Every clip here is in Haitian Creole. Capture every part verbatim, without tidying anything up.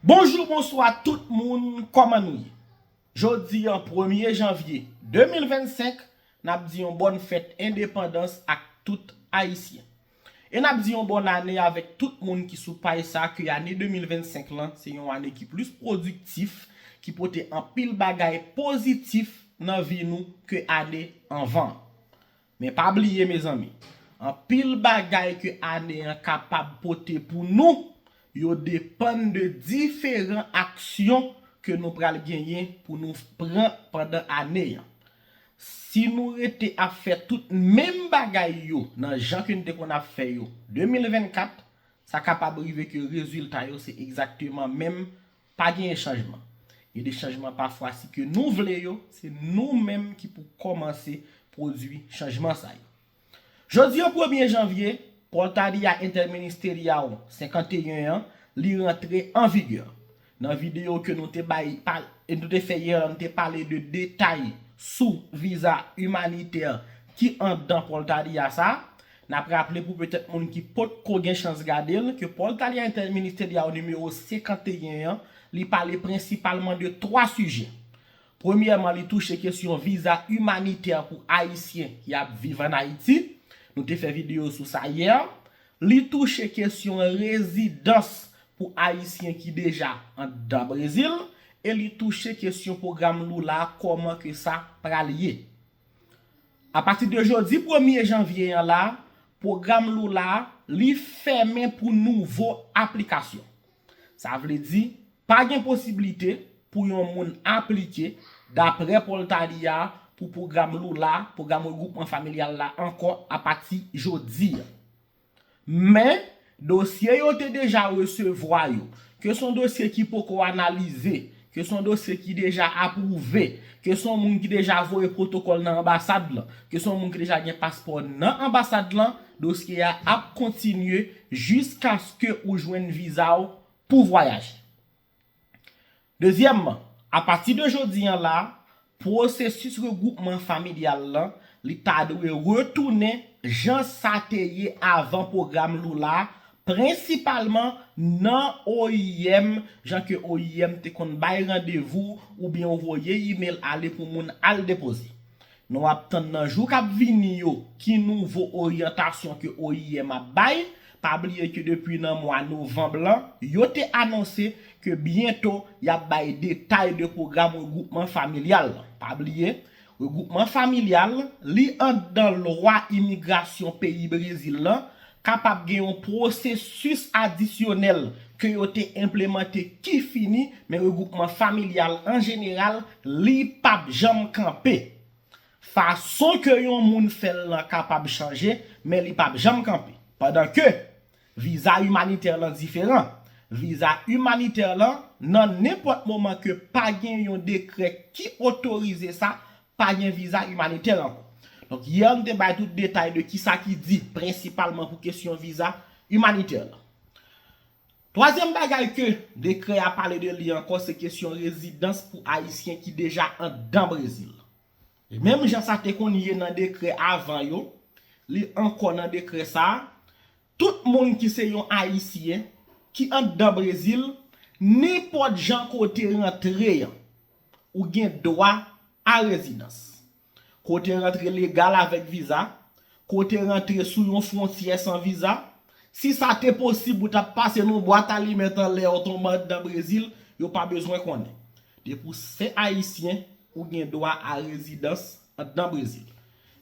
Bonjou, bonswa tout moun, kòman nou ye? Jodi an premye janvye de mil vennsenk, n ap di yon bòn fèt endepandans ak tout Ayisyen. E n ap di yon bòn ane avèk tout moun ki sou paj sa, ke ane de mil vennsenk lan se yon ane ki plis pwodiktif, ki pote anpil bagay pozitif nan vi nou ke ane anvan. Men pa bliye, mezanmi, anpil bagay ke ane an kapab pote pou nou, yo depann de diferan aksyon ke nou pral genyen pou nou pran pandan ane an. Si nou rete ap fè tout menm bagay yo nan jan ke n te konn ap fè yo de mil vennkat, sa kapab rive ke rezilta yo se egzakteman menm, pa genyen chanjman. Gen de chanjman pafwa si ke nou vle yo, se nou menm ki pou kòmanse pwodui chanjman sa yo. Jodi an premye janvye, Portaria Interministerial senkanteyen an, li rantre an vigè. Nan videyo ke nou te bay, pa, e nou te fè yè, nou te pale de detay sou viza imanitè ki anndan Portaria sa. N ap raple pou petèt moun ki potko gen chans gade l, ke Portaria Interministerial nimewo senkanteyen an, li pale prensipalman de twa sijè. Premyèman, li touche kesyon viza imanitè pou Ayisyen ki ap viv ann Ayiti. Nou te fè videyo sou sa yè. Li touche kesyon rezidans pou Ayisyen ki deja anndan Brezil. E li touche kesyon pwogram Lula, kòman ke sa pral ye. Apati de jodi premye janvye an la, pwogram Lula, li fèmen pou nouvo aplikasyon. Sa vle di, pa gen posiblite pou yon moun aplike, daprè Portaria, pou pwogram Lula, pwogram regwoupman familyal la ankò apati jodi a. Men, dosye yo te deja resevwa yo, ke se yon dosye ki poko analize, ke se yon dosye ki deja apwouve, ke se yon moun ki deja voye pwotokòl nan anbasad lan, ke se yon moun ki deja gen paspò nan anbasad lan, dosye a ap kontinye jiskaske ou jwenn viza w pou vwayaje. Dezyèmman, apati de jodi an la, pwosesis regwoupman familyal lan, li ta dwe retounen jan sa te ye avan pwogram Lula, prensipalman nan O I M, jan ke O I M te konn bay randevou oubyen ou voye imèl ale pou moun al depoze. Nou ap tann nan jou k ap vini yo ki nouvo oryantasyon ke O I M ap bay. Pa bliye ke depi nan mwa novanm lan, yo te anonse ke byento y ap bay detay de pwogram regwoupman familyal lan. Pa bliye, regwoupman familyal, li anndan lwa imigrasyon peyi Brezil lan, kapab gen yon pwosesis adisyonèl ke yo te enplemante ki fini, men regwoupman familyal an jeneral, li p ap janm kanpe. Fason ke yon moun fè l lan kapab chanje, men li p ap janm kanpe. Pandan ke viza imanitè lan diferan. Viza imanitè lan, nan nenpòt moman ke pa gen yon dekrè ki otorize sa, pa gen viza imanitè ankò. Donk, yè, nou te bay tout detay de kisa ki di prensipalman pou kesyon viza imanitè lan. Twazyèm bagay ke dekrè a pale de li ankò, se kesyon rezidans pou Ayisyen ki deja anndan Brezil. E menm jan sa te konn ye nan dekrè avan yo, li ankò nan dekrè sa a, tout moun ki se yon Ayisyen ki anndan Brezil, nenpòt jan ke w te rantre an, ou gen dwa a rezidans. Ke w te rantre legal avèk viza, ke w te rantre sou yon fwontyè san viza, si sa te posib ou t ap pase nan yon bwat alimèt anlè w tonbe anndan Brezil, yo pa bezwen konnen. Depi w se Ayisyen, ou gen dwa a rezidans anndan Brezil.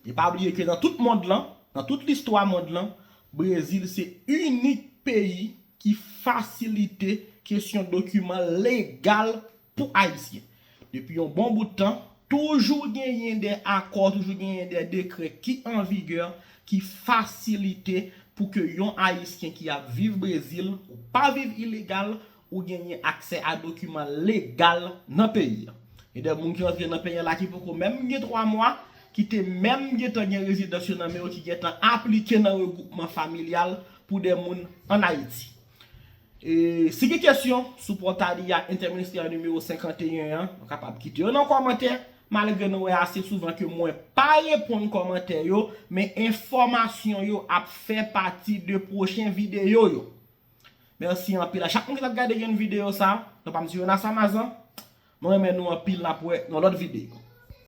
E pa bliye ke nan tout mond lan, nan tout listwa mond lan, Brezil se inik peyi ki fasilite kesyon dokiman legal pou Ayisyen. Depi yon bon bout tan, toujou genyen de akò, toujou genyen de dekrè ki an vigè, ki fasilite pou ke yon Ayisyen ki ap viv Brezil, ou pa viv ilegal, ou genyen aksè a dokiman legal nan peyi a. Gen de moun ki rantre nan peyi a la ki poko menm gen twa mwa, ki te menm gentan gen rezidans yo nan men yo, ki gentan aplike nan regwoupman familyal pou de moun ann Ayiti. E, si gen kesyon sou Portaria Interministerial nimewo senkanteyen an, nou kapab kite yo nan kòmantè. Malgre nou wè ase souvan ke mwen pa reponn kòmantè yo, men enfòmasyon yo ap fè pati de pwochen videyo yo. Mèsi anpil a chak moun ki t ap gade yon videyo sa. Non pa m se Jonas Amazan. Mwen renmen nou anpil, n ap wè nan lòt videyo.